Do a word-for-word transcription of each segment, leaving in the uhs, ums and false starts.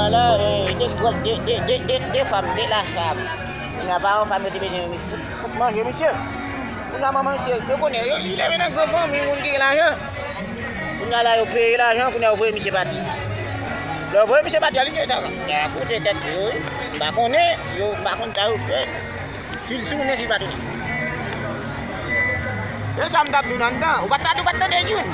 La, eh, de, de, de, de, de, de fanm, de la fanm. Kounye a paran fanm yo te bezwen fout, fout manje misye. Kounye a manman misye, yo konnen, yo, li leve nan gran fanmi, moun ki gen lajan. Kounye a la, yo peye lajan, kounye a yo voye misye pati. Lè yo voye misye pati, a li gen sa, sa koute tèt yo, wi. M pa konnen, yo, m pa konn sa yo fè. Si l tounen, si l pa tounen. Se sa m t ap di w nan tan. Ou pa t, ou pa t tande youn.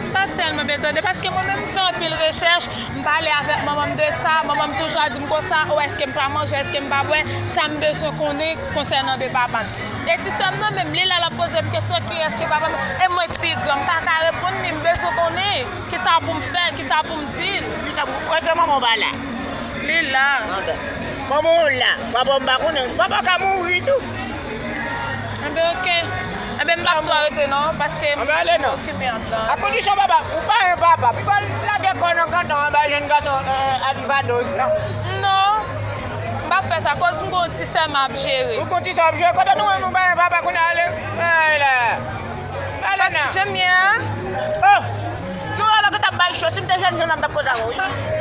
M pa t tèlman byen tande, paske mwen menm, m fè anpil rechèch, m pale avèk manman m de sa, manman m toujou ap di m konsa, o, èske m pa manje, èske m pa bwè, sa m bezwen konnen konsènan de papa m. E ti sè m nan menm, li la, l ap poze m kesyon, kiyès ki papa m? E mwen k pi gran, m pa ka reponn li, m bezwen konnen kisa pou m fè, kisa pou m di l. Kisa pou, èske manman w pa la? Li la. Manman w la, papa m pa konnen, papa ka mouri tou. Enben, oke. Enben, m p ap twò rete non, paske m okipe anpil. A kondisyon papa, ou pa yon papa, pi gòl lage kò nan kanton anba jèn gason, eh, Abivados, non. Non, m p ap fè sa, koz m gon ti sè m ap jere. Ou gon ti sè w ap jere, kote nou menm nou pa yon papa kounye a ale, ay la. Ale nan. Paske jan m ye a. Oh, nou alò ki t ap bay cho, si m te jèn jan m t ap koze avè w, wi.